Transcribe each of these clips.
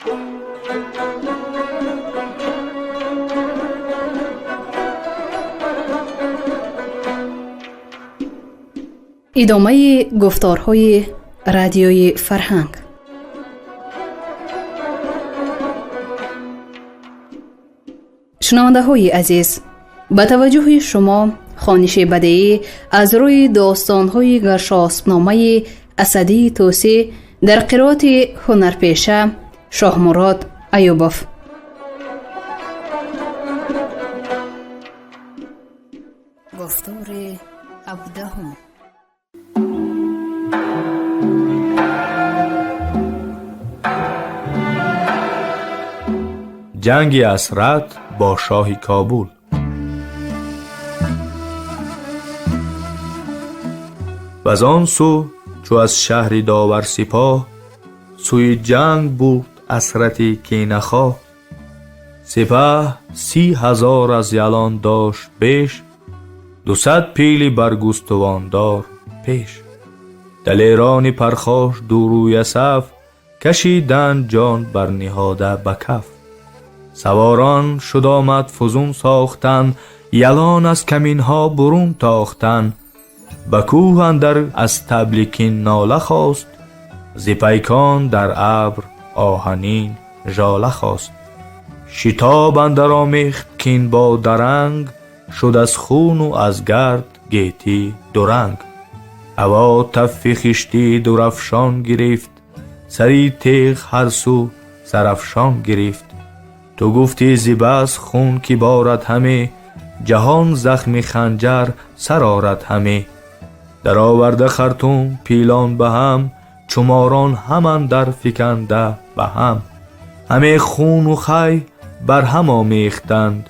Идомаи гуфторҳои радиои Фарҳанг. Шунавандаҳои азиз, ба таваҷҷӯҳи шумо хониши бадеӣ аз рӯи достонҳои Гаршоспномаи Асадии Тӯсӣ дар қироати ҳунарпеша Шоҳмурод Аюбов. Гуфтори 17-ум. Ҷанги Асрат бо шоҳи Кобул. Ваз он сӯ, чу аз шаҳри Довар сипоҳ сӯи ҷанг бурд Асрати кинахоҳ, сипаҳ 30,000 аз ялон дошт беш, 200 пили баргустувондор пеш. Далерони пархош дурӯя саф кашиданд ҷон барниҳода ба каф. Саворон шуд омад фузун сохтан, ялон аз каминҳо бурун тохтан. Ба кӯҳ андар аз табли кин нола хост, зи пайкон дар абр оҳанин жола хост. Шитоб андар омехт кин бо даранг, шуд аз хуну аз гард гетӣ дуранг. Ҳаво таффи хиштӣ дурафшон гирифт, сари теғ ҳар сӯ сарафшон гирифт. Ту гуфтӣ зи бас хун ки борад ҳаме, ҷаҳон захми ханҷар сарорад ҳаме. Дароварда хартум пилон ба ҳам, чуморон ҳамандар фиканда ба ҳам. Ҳаме хуну хай бар ҳам омехтанд,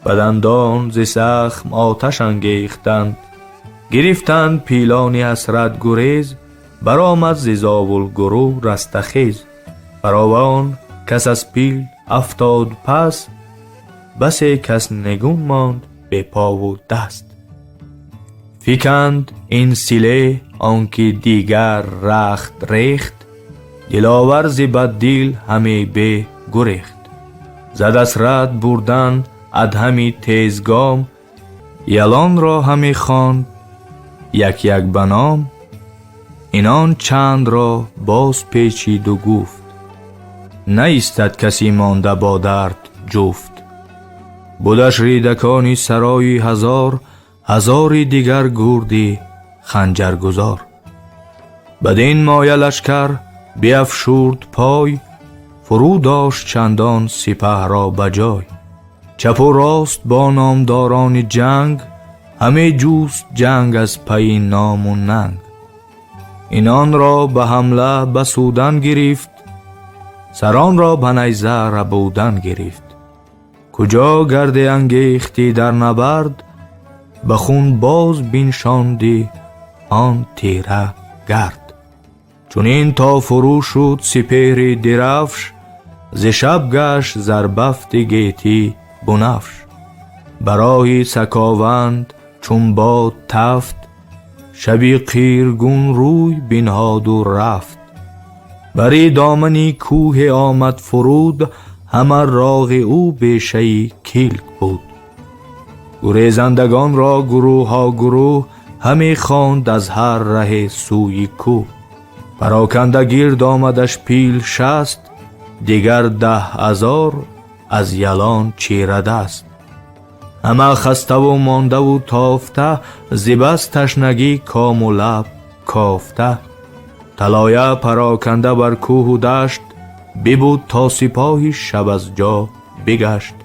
ба дандон зи сахм оташ ангехтанд. Гирифтанд пилони ҳасрат гурез, баромад зи зовул гурӯҳ растахез. Фаровон кас аз пил афтод пас, басе кас нигун монд бепову даст. Фиканд ин силе он ки дигар рахт рехт, диловар зи баддил ҳаме бе гурехт. Зад Асрат бурдан Адҳами тезгом, ялонро ҳаме хонд як як ба ном. Инон чандро боз печиду гуфт, наистад касе монда бо дард ҷуфт. Будаш ридакони сарои ҳазор, ҳазори дигар гурди ханҷаргузор. Бадин моя лашкар биафшурд пой, фурӯ дошт чандон сипаҳро ба ҷой. Чапу рост бо номдорони ҷанг, ҳаме ҷуст ҷанг аз пайи ному нанг. Инонро ба ҳамла басудан гирифт, саронро ба найза рабудан гирифт. Куҷо гарде ангехтӣ дар набард, ба хун боз биншондӣ он тира гард. Чунин то фурӯ шуд сипеҳри дирафш, зи шаб гашт зарбафти гетӣ бунафш. Ба роҳи сакованд чун бод тафт, шаби қиргун рӯй бинҳоду рафт. Бари домани кӯҳе омад фуруд, ҳама роғи ӯ бешаи килк буд. Гурезандагонро гурӯҳҳо гурӯҳ, ҳаме хонд аз ҳар раҳе сӯи кӯҳ. Пароканда гирд омадаш пил 60, дигар 10,000 аз ялон чирадаст. Ҳама хаставу мондаву тофта, зи бас ташнагӣ кому лаб кофта. Талоя пароканда бар кӯҳу дашт, бибуд то сипоҳи шаб аз ҷо бигашт.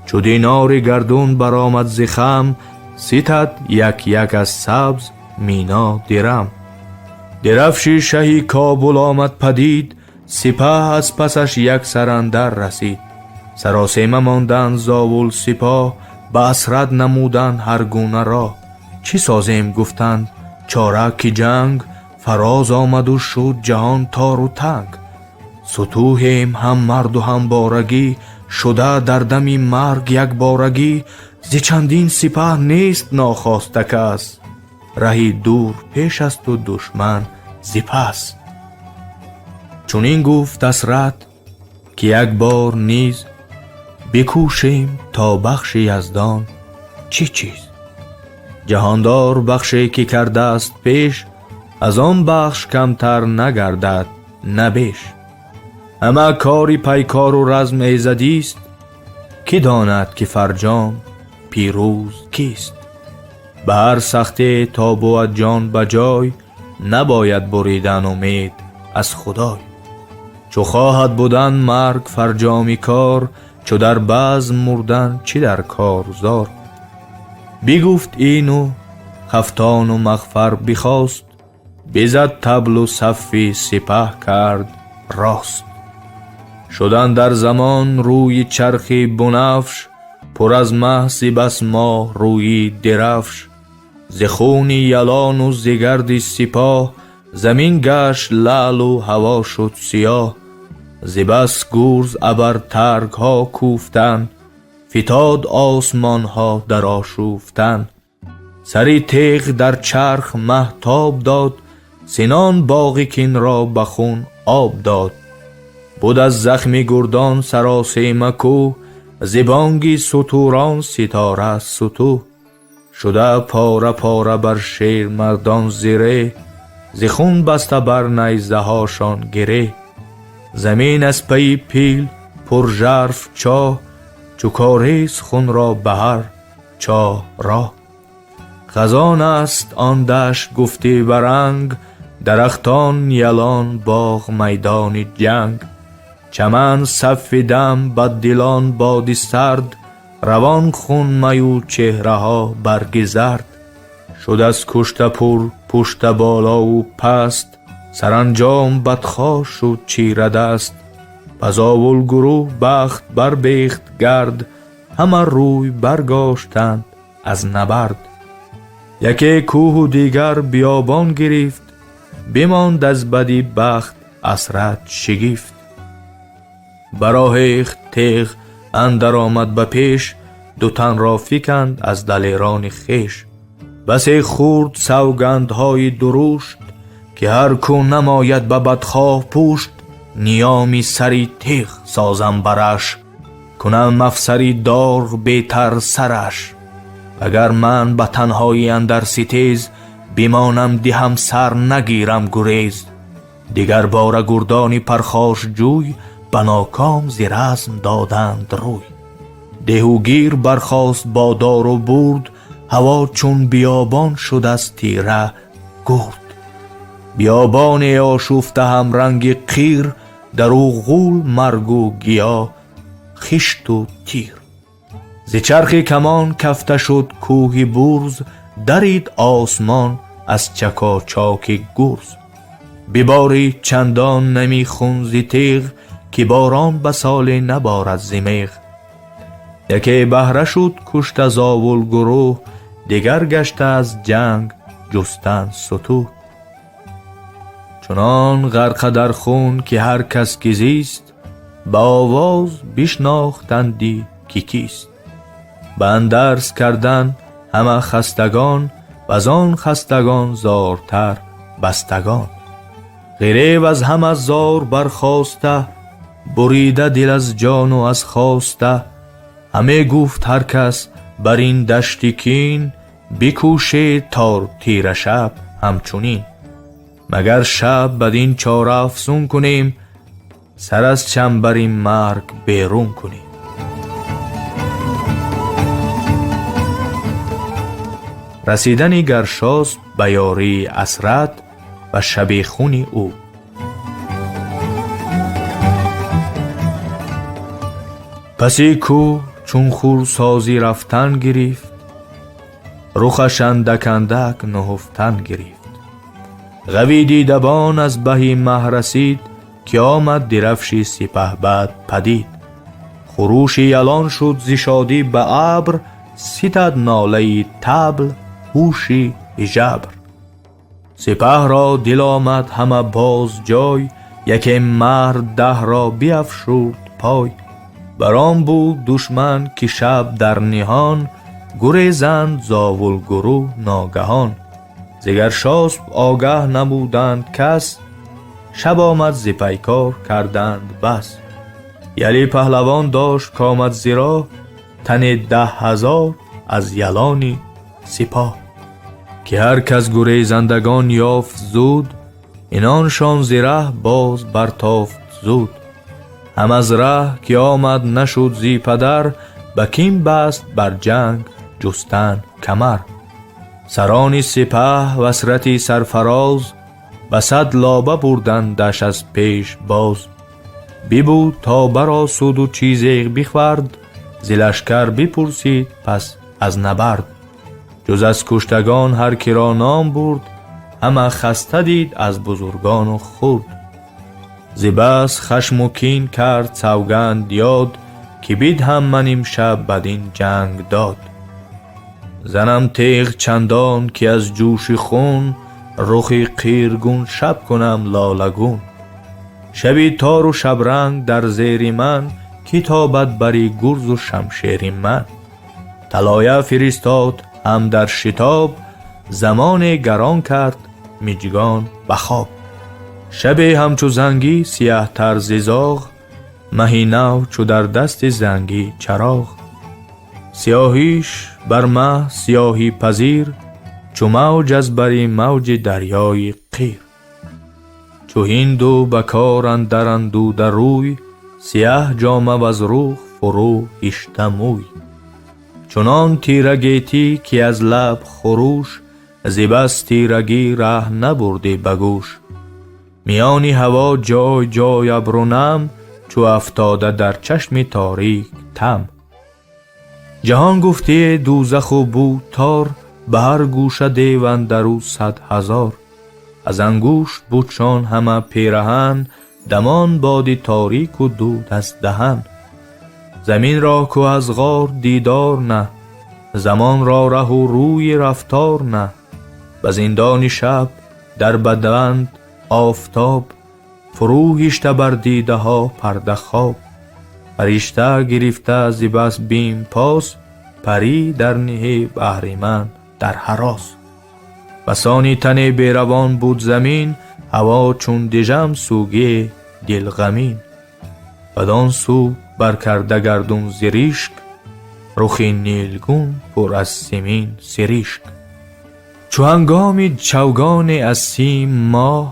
Чу динори гардун баромад зи хам, ситад як як аз сабз мино дирам. Дирафши шаҳи Кобул омад падид, сипаҳ аз пасаш як сарандар расид. Саросема монданд зовул сипоҳ, ба Асрат намуданд ҳар гуна роҳ. Чӣ созем, гуфтанд, чора ки ҷанг фароз омаду шуд ҷаҳон тору танг. Сутӯҳем ҳам марду ҳам борагӣ, шуда дар дами марг якборагӣ. Зи чандин сипаҳ нест нохоста кас, раҳи дур пеш асту душман зи пас. Чунин гуфт Асрат Ки як бор низ бикӯшем то бахши Яздон чӣ чиз. Ҷаҳондор бахше ки кардааст пеш, аз он бахш камтар нагардад на беш. Ҳама кори пайкору разм эзадист, кӣ донад ки фарҷом пирӯз кист? Ба ҳар сахте то бувад ҷон ба ҷой, набояд буридан умед аз Худой. Чу хоҳад будан марг фарҷоми кор, чу дар базм мурдан чӣ дар корзор? Бигуфт ину хафтону мағфар бихост, бизад таблу саффи сипаҳ кард рост. Шудан дар замон рӯи чархи бунафш, пур аз маҳ зи бас моҳ рӯи дирафш. Зи хуни ялону зи гарди сипоҳ, замин гашт лаълу ҳаво шуд сиёҳ. Зи бас гурз абар таргҳо кӯфтан, фитод осмонҳо дар ошӯфтан. Сари теғ дар чарх маҳ тоб дод, синон боғи кинро ба хун об дод. Буд аз захми гурдон саросема кӯҳ, зи бонги сутурон ситора сутӯҳ. Шуда пора пора бар шермардон зиреҳ, зи хун баста бар найзаҳошон гиреҳ. Замин аз пайи пил пур жарф чоҳ, чу корез хунро ба ҳар чоҳ роҳ. Хазон аст он дашт гуфтӣ баранг, дарахтон ялон боғ майдони ҷанг. Чаман саффи дам баддилон боди сард, равон хун маю чеҳраҳо барги зард. Шуд аз кушта пур пушта болову паст, саранҷом бадхоҳ шуд чирадаст. Ба зовул гурӯҳ бахт барбехт гард, ҳама рӯй баргоштанд аз набард. Яке кӯҳу дигар биёбон гирифт, бимонд аз бади бахт асрат шигифт. Бароҳехт теғ андар омад ба пеш, ду танро фиканд аз далерони хеш. Басе хурд савгандҳои дурушт, ки ҳар кӯ намояд ба бадхоҳ пушт, ниёми сари теғ созам бараш, кунам афсари дорғ бетар сараш. Агар ман ба танҳоӣ андар ситез, бимонам диҳам сар нагирам гурез. Дигар бора гурдони пархошҷӯй ба ноком зи разм доданд рӯй. Деҳугир бархост бо дору бурд, ҳаво чун биёбон шуд аз тира гурд. Биёбоне ошуфта ҳамранги қир, дар ӯ ғул маргу гиё хишту тир. Зи чархи камон кафта шуд кӯҳи бурз, дарид осмон аз чакочоки гурз. Биборид чандон нами хун зи теғ, ки борон ба соле наборад зи меғ. Яке баҳра шуд кушта зовул гурӯҳ, дигар гашта аз ҷанг ҷустан сутӯҳ. Чунон ғарқа дар хун ки ҳар кас ки зист, ба овоз бишнохтанди ки кист. Ба андарз кардан ҳама хастагон, ваз он хастагон зортар бастагон. Ғирев аз ҳама зор бархоста, бурида дил аз ҷону аз хоста. Ҳаме гуфт ҳар кас бар ин дашти кин, бикӯшед то тира шаб ҳамчунин. Магар шаб бадин чора афзун кунем, сар аз чанбари марг берун кунем. Расидани Гаршосп ба ёрии Асрат ва шабихуни ӯ. Паси кӯҳ чун хурсозӣ рафтан гирифт, рухаш андак андак нуҳуфтан гирифт. Ғави дидабон аз баҳи маҳ расид, ки омад дирафши сипаҳбад падид. Хурӯши ялон шуд зи шодӣ ба абр, ситад нолаи табл ҳуши ҳижабр. Сипаҳро дил омад ҳама боз ҷой, яке мард даҳро биафшурд пой. Бар он буд душман ки шаб дар ниҳон, гурезанд зовулгурӯҳ ногаҳон. Зи Гаршосп огаҳ набуданд кас, шаб омад зи пайкор карданд бас. Яли паҳлавон дошт комад зи роҳ, тани 10,000 аз ялони сипоҳ. Ки ҳар кас гурезандагон ёфт зуд, иноншон зи раҳ боз бартофт зуд. Ҳам аз раҳ ки омад нашуд зи падар, ба кин баст бар ҷанг ҷустан камар. Сарони сипаҳ васрати сарфароз, ба сад лоба бурдандаш аз пеш боз. Бибуд то баросуду чизе бихвард, зи лашкар бипурсид пас аз набард. Ҷуз аз куштагон ҳар киро ном бурд, ҳама хаста дид аз бузургону хурд. Зи бас хашму кин кард савганд ёд, ки бидҳам ман имшаб бадин ҷанг дод. Занам теғ чандон ки аз ҷӯши хун, рухи қиргун шаб кунам лолагун. Шаби тору шабранг дар зери ман, ки тобад бари гурзу шамшери ман. Талоя фиристод ҳам дар шитоб, замоне гарон кард миҷгон ба хоб. Шабе ҳамчу зангӣ сияҳтар зи зоғ, маҳи нав чу дар дасти зангӣ чароғ. Сиёҳиш бар маҳ сиёҳӣ пазир, чу мавҷ аз бари мавҷи дарёи қир. Чу ҳинду ба кор андар андуда рӯй, сияҳ ҷома ваз рух фурӯ ҳишта мӯй. Чунон тира гетӣ ки аз лаб хурӯш, зи бас тирагӣ раҳ набурдӣ ба гӯш. Миёни ҳаво ҷой ҷой абру нам, чу афтода дар чашми торик там. Ҷаҳон гуфтие дӯзаху буд тор, ба ҳар гӯша дев андару 100,000. Аз ангушт будшон ҳама пираҳан, дамон боди торику дуд аз даҳан. Заминро ку аз ғор дидор на, замонро раҳу рӯи рафтор на. Ба зиндони шаб дар баданд офтоб, фурӯ ҳишта бар дидаҳо парда хоб. Фаришта гирифта зи бас бим пос, парӣ дар ниҳеб аҳриман дар ҳарос. Басони тане беравон буд замин, ҳаво чун дижам сӯгие дилғамин. Бадон сӯ баркарда гардун зиришк, рухи нилгун пур аз симин сиришк. Чу ҳангоми чавгоне аз сим моҳ,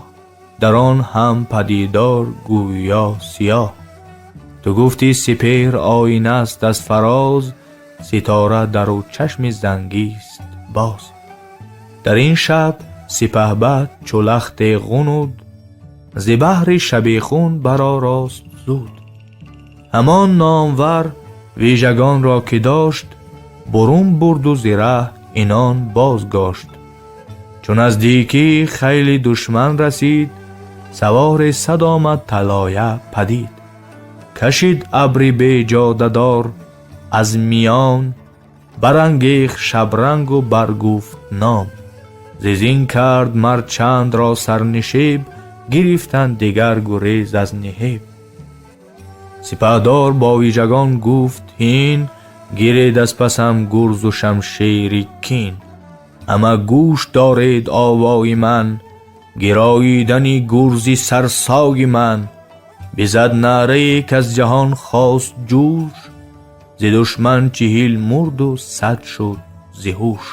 дар он ҳам падидор гӯё сиёҳ. Ту гуфтӣ сипеҳр оинаст аз фароз, ситора дару чашми зангист боз. Дар ин шаб сипаҳбад чу лахте ғунуд, зи баҳри шабихун баророст зуд. Ҳамон номвар вижагонро ки дошт, бурун бурду зи раҳ инон бозгошт. Чу наздикии хайли душман расид, савори сад омад талоя падид. Кашид абри беҷодадор аз миён, барангехт шабрангу баргуфт ном. Зизин кард мар чандро сарнишеб, гирифтанд дигар гурез аз ниҳеб. Сипаҳдор бо вижагон гуфт ҳин, гиред аз пасам гурзу шамшери кин. Ҳама гӯш доред овои ман, гироидани гурзи сарсои ман. Бизад наърае каз ҷаҳон хост ҷӯш, зи душман 40 мурду 100 шуд зи ҳуш.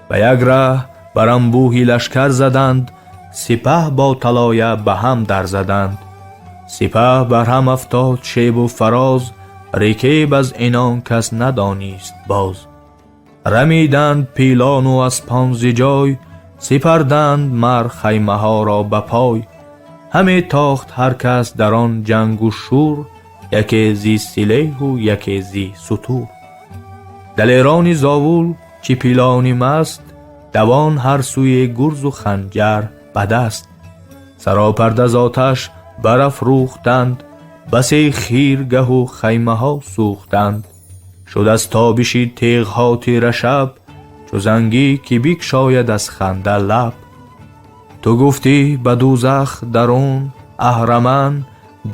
Ба як раҳ бар анбӯҳи лашкар заданд, сипаҳ бо талоя ба ҳам дар заданд. Сипаҳ бар ҳам афтод шебу фароз, рекеб аз инон кас надонист боз. Рамиданд пилону аспон зи ҷой, сипарданд мар хаймаҳоро ба пой. Ҳаме тохт ҳар кас дар он ҷангу шӯр, яке зи силеҳу яке зи сутур. Далерони зовул чи пилони маст, давон ҳар сӯе гурзу ханҷар ба даст. Саропарда з оташ барафрӯхтанд, басе хиргаҳу хаймаҳо сӯхтанд. Шуд аз тобиши теғҳо тира шаб, чу зангӣ ки бикшояд аз ханда лаб. Ту гуфтӣ ба дӯзах дарун аҳраман,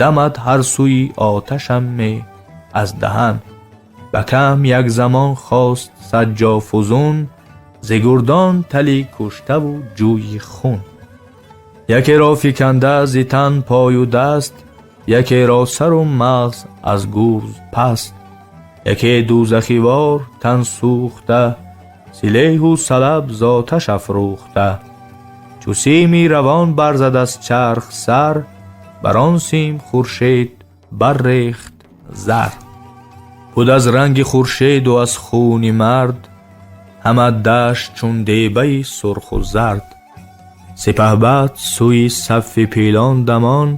дамад ҳар сӯи оташам ме аз даҳан. Ба кам як замон хост сад ҷо фузун, зи гурдон тали куштаву ҷӯи хун. Якеро фиканда зи тан пою даст, Яке ро сару мағз аз гурз паст, яке дӯзахивор тан сӯхта, силеҳу салаб з оташ афрӯхта. Чу сими равон барзад аз чарх сар, бар он сим хуршед баррехт зар. Буд аз ранги хуршеду аз хуни мард ҳама дашт чун дебаи сурху зард. Сипаҳбад сӯи сафи пилон дамон,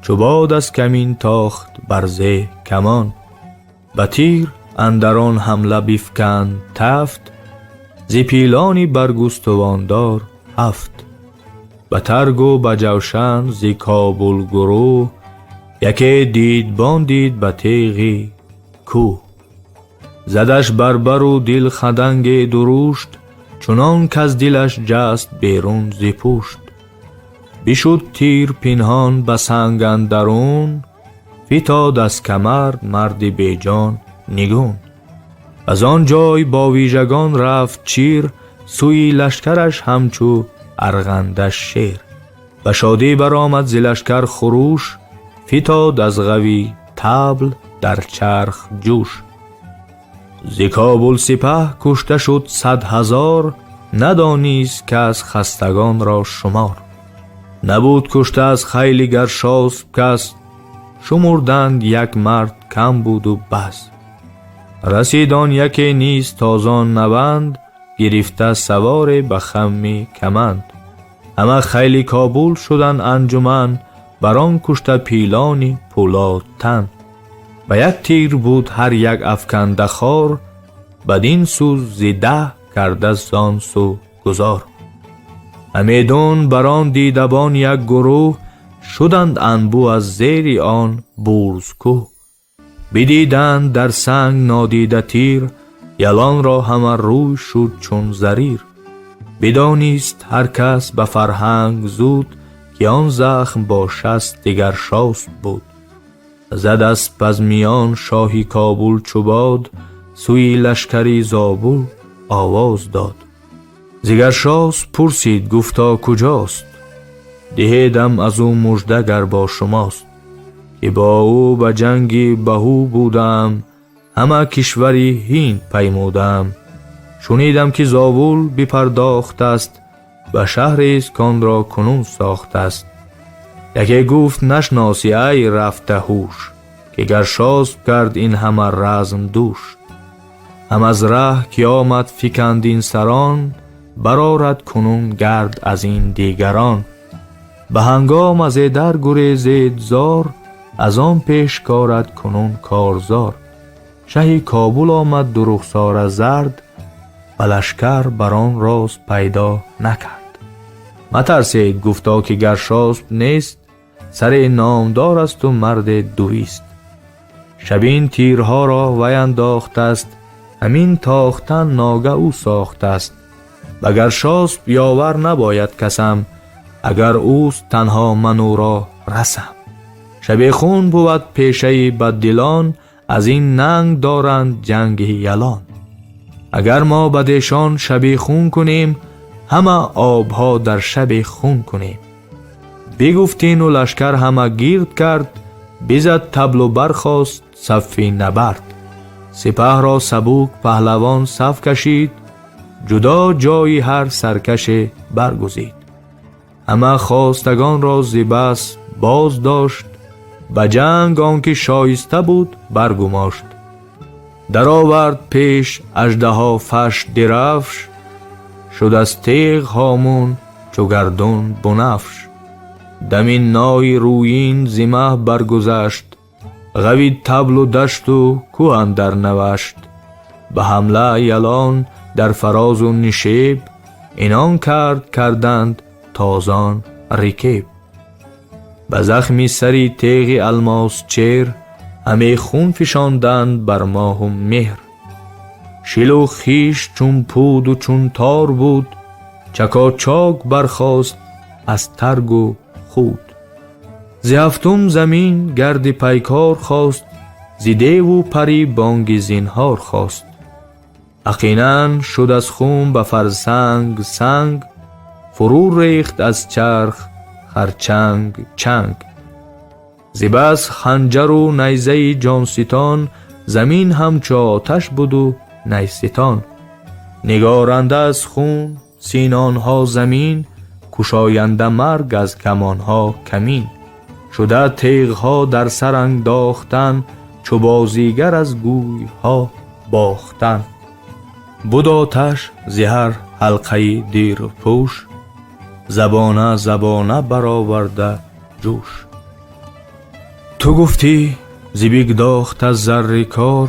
чу бод аз камин тохт бар зе камон. Ба тир андар он ҳамла бифканд тафт, зи пилони баргустувондор ҳафт. Ба таргу ба ҷавшан зи Кобул гурӯҳ, яке дидбон дид ба теғи кӯҳ. Задаш бар бару дил хаданге дурушт, чунон каз дилаш ҷаст берун зи пушт. Бишуд тир пинҳон ба санг андарун, фитод аз камар марди беҷон нигун. Аз он ҷой бо вижагон рафт чир, сӯи лашкараш ҳамчу арғанда шер. Ба шодӣ баромад зи лашкар хурӯш, фитод аз ғави табл дар чарх ҷӯш. Зи Кобул сипаҳ кушта шуд 100 000, надонист кас хастагонро шумор. Набуд кушта аз хайли Гаршосп кас, шумурданд як мард кам буду бас. Расид он яке низ тозон наванд, гирифта саворе ба хамми каманд. Ҳама хайли Кобул шуданд анҷуман бар он кушта пилони пӯлодтан. Ба як тир буд ҳар як афканда хор, бадин сӯ зи 10 карда зон сӯ гузор. Ҳамедун бар он дидабон як гурӯҳ шуданд анбӯ аз зери он бурзкӯҳ. Бидиданд дар санг нодида тир, ялонро ҳама рӯй шуд чун зарир. Бидонист ҳар кас ба фарҳанг зуд, ки он захм бо шасти Гаршосп буд. Зад асп аз миён шоҳи Кобул чу бод, сӯи лашкари Зобул овоз дод. Зи Гаршосп пурсид, гуфто: «Куҷост? Диҳедам аз ӯ мужда, гар бо шумост, ки бо ӯ ба ҷанги баҳу будаам, ҳама кишвари Ҳинд паймудаам. Шунидам, ки Зовул бипардохтааст, ба шаҳрест, конро кунун сохтааст». Яке гуфт: «Нашносӣ, ай рафта ҳуш, ки Гаршосп кард ин ҳама разм душ. Ҳам аз раҳ ки омад фиканд ин сарон, барорад кунун гард аз ин дигарон. Ба ҳангом аз эдар гурезед зор, аз он пеш корад кунун корзор». Шаҳи Кобул омад дурухсора зард, ба лашкар бар он роз пайдо накард. «Матарсед, гуфто, ки Гаршосп нест, саре номдор асту марде 200. Шабин тирҳоро вай андохтааст, ҳамин тохтан ногаҳ ӯ сохтааст. Ба Гаршосп ёвар набояд касам, агар ӯст танҳо ман ӯро расам. Шабехун бувад пешаи баддилон, аз ин нанг доранд ҷанги ялон. Агар мо бадешон шабехун кунем, ҳама обҳо дар шабе хун кунем». Бигуфтину лашкар ҳама гирд кард, бизад таблу бархост сафи набард. Сипаҳро сабук паҳлавон саф кашид, ҷудо ҷои ҳар саркаше баргузид. Ҳама хостагонро зи бас боз дошт, ба ҷанг он ки шоиста буд баргумошт. Даровард пеш аждаҳофаш дирафш, шуд аз теғ ҳомун чу гардун бунафш. Дами нои рӯин зи маҳ баргузашт, ғави таблу дашту кӯ андар навашт. Ба ҳамла ялон дар фарозу нишеб, инон кард карданд тозон рикеб. Ба захми сари теғи алмосчер, ҳаме хун фишонданд бар моҳу меҳр. Шилу хиш чун пуду чун тор буд, чакочок бархост аз таргу худ. Зи ҳафтум замин гарди пайкор хост, зи деву парӣ бонги зинҳор хост. Ақинан шуд аз хун ба фарсанг санг, фурӯ рехт аз чарх харчанг чанг. Зи бас ханҷару найзаи ҷонситон, замин ҳамчу оташ буду найситон. Нигоранда аз хун синонҳо замин, кушоянда марг аз камонҳо камин. Шуда теғҳо дар сар андохтан, чу бозигар аз гӯйҳо бохтан. Буд оташ зи ҳар ҳалқаи дирпӯш, забона забона бароварда ҷӯш. Ту гуфтӣ зи бигдохт аз зарри кор,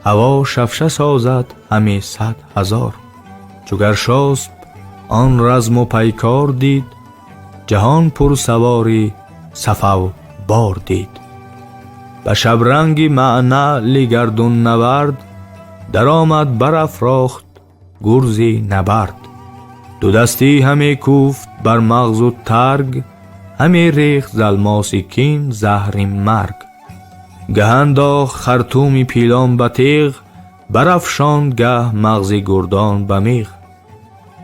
ҳаво шавша созад ҳаме 100,000. Чу Гаршосп он разму пайкор дид, ҷаҳон пурсавори сафав бор дид. Ба шабранги маънали гардун навард, даромад барафрохт гурзи набард. Дудастӣ ҳаме кӯфт бар мағзу тарг, ҳаме рехт залмоси кин заҳри марг. Гаҳ андохт хартуми пилон ба теғ, барафшонд гаҳ мағзи гурдон ба меғ.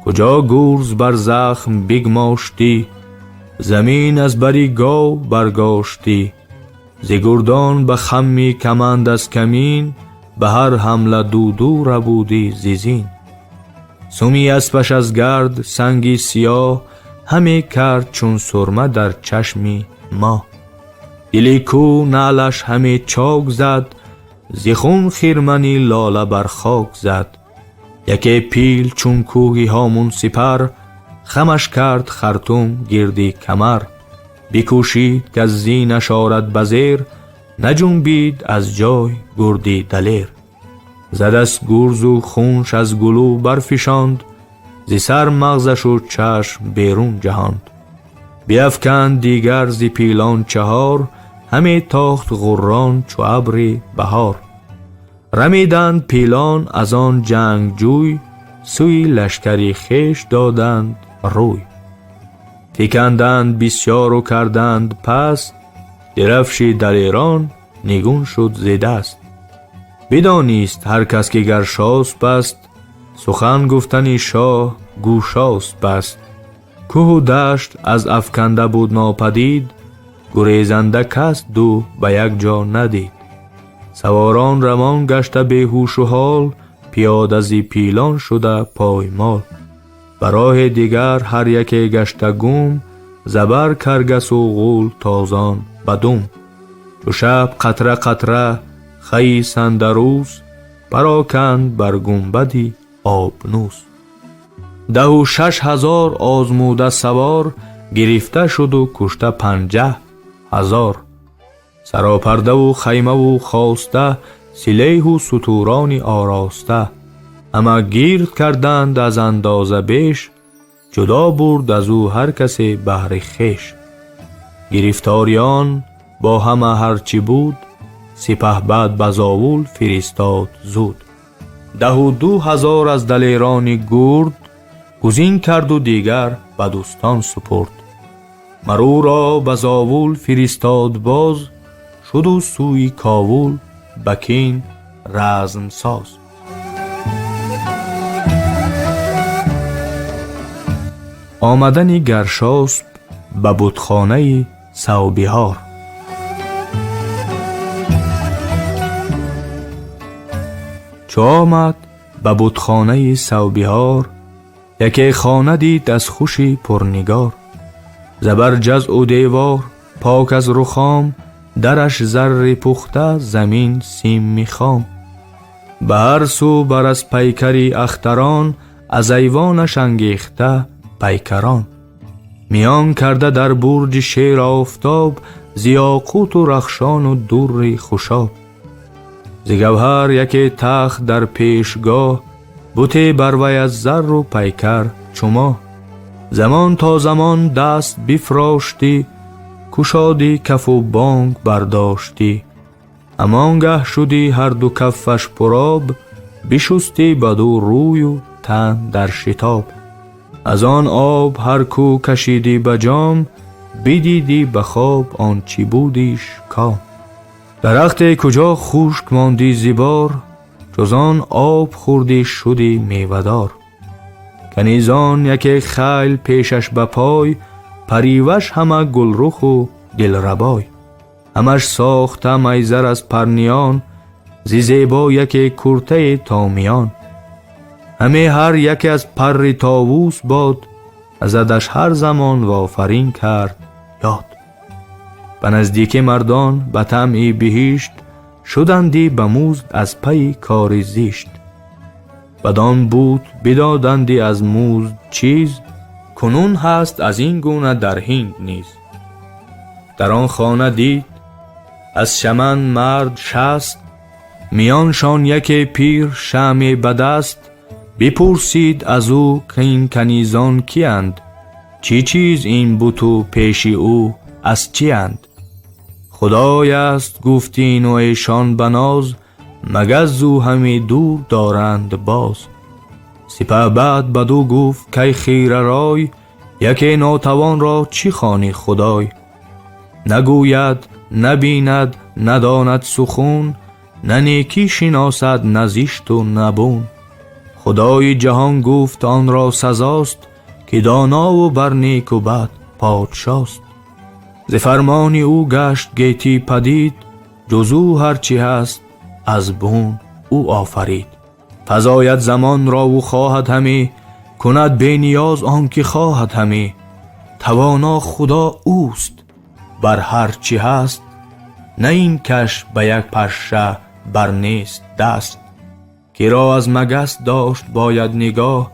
Куҷо гурз бар захм бигмоштӣ, замин аз бари гов баргоштӣ. Зи гурдон ба хамми каманд аз камин, ба ҳар ҳамла дуду рабудӣ зи зин. Суми аспаш аз гард санги сиёҳ, ҳаме кард чун сурма дар чашми мо. Дили кӯ наълаш ҳаме чок зад, зи хун хирмани лола бар хок зад. Яке пил чун кӯҳи ҳомун сипар, хамаш кард хартум гирди камар. Бикӯшид каз зинаш орад ба зер, наҷунбид аз ҷой гурди далер. Задас гурзу хунш аз гулӯ барфишонд, зи сар мағзашу чашм берун ҷаҳонд. Биафканд дигар зи пилон чаҳор, ҳаме тохт ғуррон чу абри баҳор. Рамиданд пилон аз он ҷангҷӯй, сӯи лашкари хеш доданд рӯй. Фиканданд бисёру карданд пас, дирафши далерон нигун шуд зи даст. Бидонист ҳар кас ки Гаршосп аст, сухан гуфтани шоҳ гӯшосп аст. Кӯҳу дашт аз афканда буд нопадид, гурезанда кас ду ба як ҷо надид. Саворон равон гашта беҳушу ҳол, пиёда зи пилон шуда поймол. Ба роҳи дигар ҳар яке гашта гум, забар каргасу ғул тозон ба дум. Чу шаб қатра қатра хаи сандарӯз, пароканд бар гунбади обнӯс. 16,000 озмуда савор, гирифта шуду кушта 50,000. Саропардаву хаймаву хоста, силеҳу сутурони ороста. Ҳама гирд карданд аз андоза беш, ҷудо бурд аз ӯ ҳар касе баҳри хеш. Гирифториён бо ҳама ҳарчи буд, сипаҳбад ба Зовул фиристод зуд. 12,000 аз далерони гурд, гузин карду дигар ба дӯстон супурд. Марӯро ба Зовул фиристод боз, шуду сӯи Ковул ба кин размсоз. Омадани Гаршосп ба будхонаи Савбиҳор. Чу омад ба будхонаи Савбиҳор, яке хона дид аз хуши пурнигор. Забар ҷазъу девор пок аз рухом, дараш зарри пухта замин сими хом. Ба ҳар сӯ бар аз пайкари ахтарон, аз айвонаш ангехта пайкарон. Миён карда дар бурҷи шер офтоб, зи ёқуту рахшону дурри хушоб. Зи гавҳар яке тахт дар пешгоҳ, буте бар вай аз зарру пайкар чумо. Замон то замон даст бифроштӣ, кушодӣ кафу бонг бардоштӣ. Ҳамон гаҳ шудӣ ҳарду каффаш пуроб, бишустӣ баду рӯю тан дар шитоб. Аз он об ҳар кӯ кашидӣ ба ҷом, бидидӣ ба хоб он чӣ будиш ком. Дарахте куҷо хушк мондӣ зибор, ҷуз он об хӯрдӣ шудӣ мевадор. Канизон яке хайл пешаш ба пой, париваш ҳама гулруху дилрабой. Ҳамаш сохта майзар аз парниён, зи зебо яке куртаи томиён. Ҳаме ҳар яке аз парри товус бод, задаш ҳар замон вофарин кард ёд. Ба наздики мардон ба тамъи биҳишт шуданди ба музд аз пайи кори зишт. Бадон буд бидоданди аз музд чиз, кунун ҳаст аз ин гуна дар Ҳинд низ. Дар он хона дид аз шаман мард 60, миёншон яке пир шамъе ба даст. Бипурсид аз ӯ ки ин канизон киянд, чӣ чиз ин буту пеши ӯ аз чиянд? Худой аст гуфт ину эшон ба ноз, магар зӯ ҳаме дур доранд боз. Сипаҳ баъд бадӯ гуфт кай хира рой, яке нотавонро чӣ хонӣ худой? Нагӯяд, набинад, надонад сухун, на некӣ шиносад, на зишту на бун. Худои ҷаҳон гуфт онро сазост, ки донову бар неку бад подшост. Зи фармони ӯ гашт гетӣ падид, ҷуз ӯ ҳар чӣ ҳаст аз бун ӯ офарид. Фазояд замонро ӯ хоҳад ҳаме, кунад бениёз он ки хоҳад ҳаме. Тавоно худо ӯст бар ҳар чӣ ҳаст, на ин каш ба як пашша бар нест даст. Киро аз магас дошт бояд нигоҳ,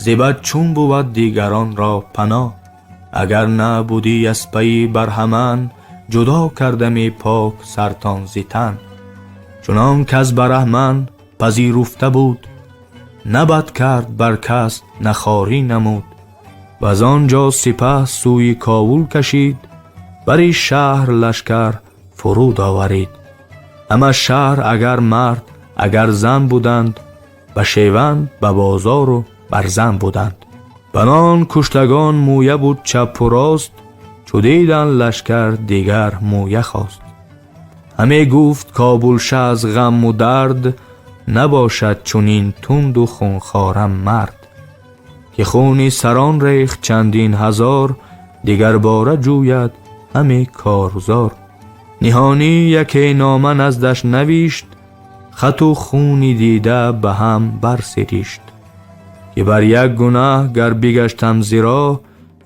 зи бад чун бувад дигаронро паноҳ. Агар набудӣ аз пайи барҳаман, ҷудо кардами пок сартон зи тан. Чунон кас бараҳман пазируфта буд, на бад кард бар кас, на хорӣ намуд. Ваз он ҷо сипаҳ сӯи Ковул кашид, бари шаҳр лашкар фуруд оварид. Ҳама шаҳр агар мард агар зан буданд, ба шеван ба бозору бар зан буданд. Банон куштагон мӯя буд чапу рост, чу дидан лашкар дигар мӯя хост. Ҳаме гуфт Кобулша аз ғамму дард, набошад чунин тунду хунхора мард. Ки хуни сарон рехт чандин ҳазор, дигарбора ҷӯяд ҳаме корзор. Ниҳонӣ яке нома наздаш навишт, хату хуни дида ба ҳам барсиришт. Ки бар як гунаҳ гар бигаштам зиро,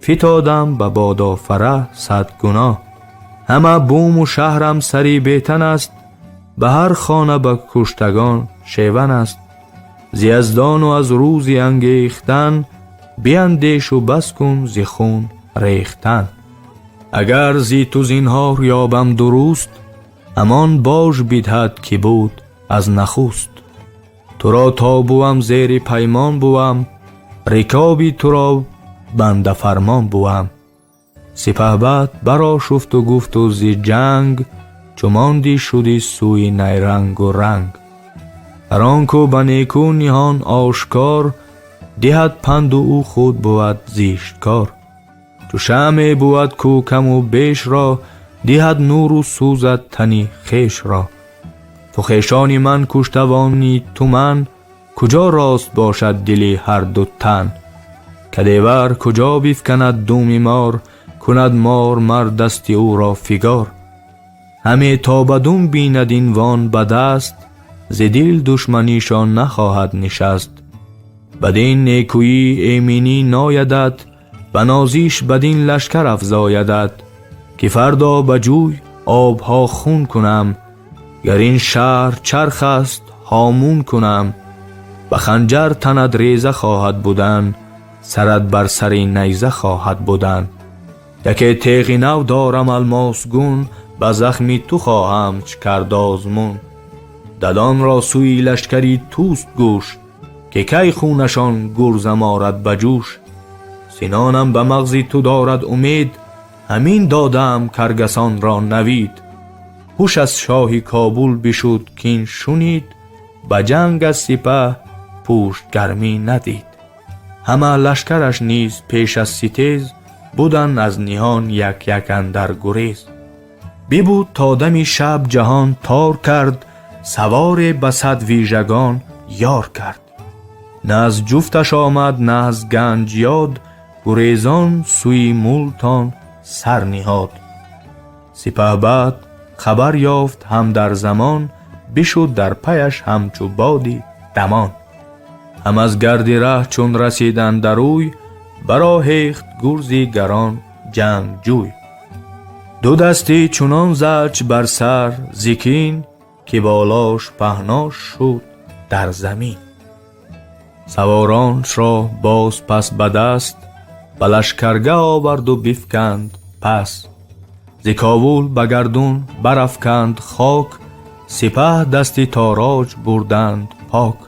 фитодам ба бодофара сад гуноҳ. Ҳама буму шаҳрам сари бетан аст, ба ҳар хона ба куштагон шеван аст. Зи яздону аз рӯзи ангехтан, биандешу бас кун зи хун рехтан. Агар зи ту зинҳор ёбам дуруст, ҳамон бож бидҳад ки буд аз нахуст. Туро то бувам зери паймон бувам, рикоби туро бандафармон бувам. Сипаҳбад барошуфту гуфту зи ҷанг, чу мондӣ шудӣ сӯи найрангу ранг. Ҳар он ку ба неку ниҳон ошкор, диҳад панду ӯ худ бувад зишткор. Чу шамъе бувад ку каму бешро, диҳад нуру сӯзад тани хешро. Ту хешони ман куштавони ту ман, куҷо рост бошад дили ҳарду тан? Кадевар куҷо бифканад думи мор, кунад мор мар дасти ӯро фигор. Ҳаме то ба дум бинад ин вон ба даст, зи дил душманишон нахоҳад нишаст. Бадин некӯӣ эминӣ ноядат, ба нозиш бадин лашкар афзоядат. Ки фардо ба ҷӯй обҳо хун кунам, гар ин шаҳр чарх аст ҳомун кунам. Ба ханҷар танат реза хоҳад будан, сарат бар сари найза хоҳад будан. Яке теғи нав дорам алмосгун, ба захми ту хоҳам кард озмун. Дадонро сӯи лашкари туст гӯш, ки кай хунашон гурзам орад ба ҷӯш. Синонам ба мағзи ту дорад умед, ҳамин додаам каргасонро навид. Ҳуш аз шоҳи Кобул бишуд кин шунид, ба ҷанг аз сипаҳ пуштгармӣ надид. Ҳама лашкараш низ пеш аз ситез, буданд аз ниҳон як як андар гурез. Бибуд то дами шаб ҷаҳон тор кард, саворе ба сад вижагон ёр кард. На аз ҷуфташ омад, на аз ганҷ ёд, гурезон сӯи Мултон сар ниҳод. Сипаҳбад Хабар ёфт ҳам дар замон, бишуд дар паяш ҳамчу боди дамон. Ҳам аз гарди раҳ чун расиданд дар ӯй, бароҳехт гурзи гарон ҷангҷӯй. Ду дастӣ чунон зач бар сар зикин, ки болош паҳнош шуд дар замин. Савороншро боз пас ба даст, ба лашкаргаҳ оварду бифканд пас. Зи Ковул ба гардун барафканд хок, сипаҳ дасти тороҷ бурданд пок.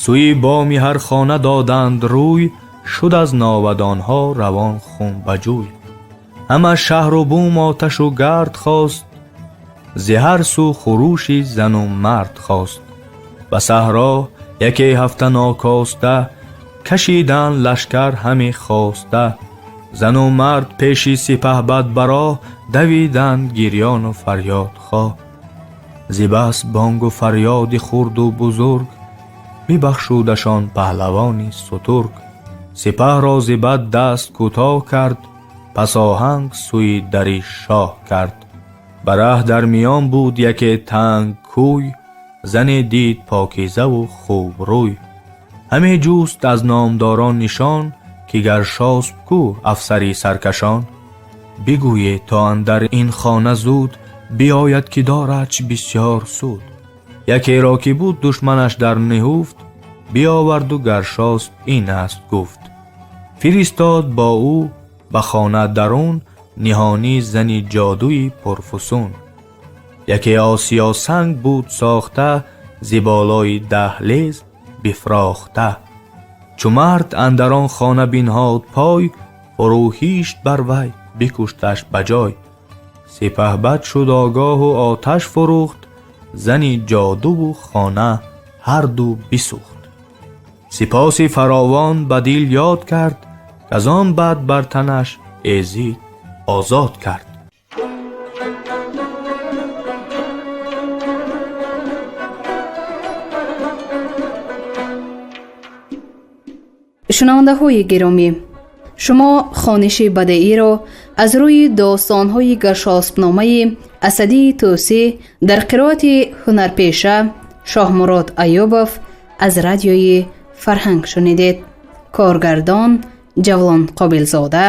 Сӯи боми ҳар хона доданд рӯй, шуд аз навадонҳо равон хун ба ҷӯй. Ҳама шаҳру бум оташу гард хост, зи ҳар сӯ хурӯши зану мард хост. Ба саҳро яке ҳафта нокоста, кашиданд лашкар ҳаме хоста. Зану мард пеши сипаҳбад ба роҳ, давиданд гирёну фарёдхоҳ. Зи бас бонгу фарёди хурду бузург, бибахшудашон паҳлавони сутург. Сипаҳро зи бад даст кӯтоҳ кард, пас оҳанг сӯи дари шоҳ кард. Ба раҳ дар миён буд яке танг кӯй, зане дид покизаву хубрӯй. Ҳаме ҷуст аз номдорон нишон, ки Гаршосп кӯ афсари саркашон. Бигӯед то андар ин хона зуд биёяд, ки дорадш бисёр суд. Якеро ки буд душманаш дар ниҳуфт, биёварду Гаршосп ин аст гуфт. Фиристод бо ӯ ба хона дарун ниҳонӣ зани ҷодуи пурфусун. Яке осиёсанг буд сохта, зи болои даҳлез бифрохта. Чу мард андар он хона бинҳод пой, фурӯҳишт бар вай, бикушташ ба ҷой. Сипаҳбад шуд огоҳу оташ фурӯхт, зани ҷодуву хона ҳарду бисӯхт. Сипоси фаровон ба дил ёд кард, аз он бад бар танаш эзид озод кард. Шунавандаҳои гиромӣ, шумо хониши бадеиро аз рӯи достонҳои Гаршоспномаи Асадии Тӯсӣ дар қироати ҳунарпеша Шоҳмурод Аюбов аз Радиои Фарҳанг шунидед. Коргардон Ҷавлон Қобилзода,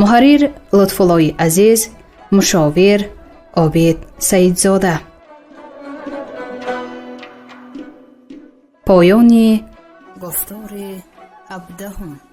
муҳаррир Лутфуллои Азиз, мушовир Обид Саидзода. Поёни гуфтори 17-ум.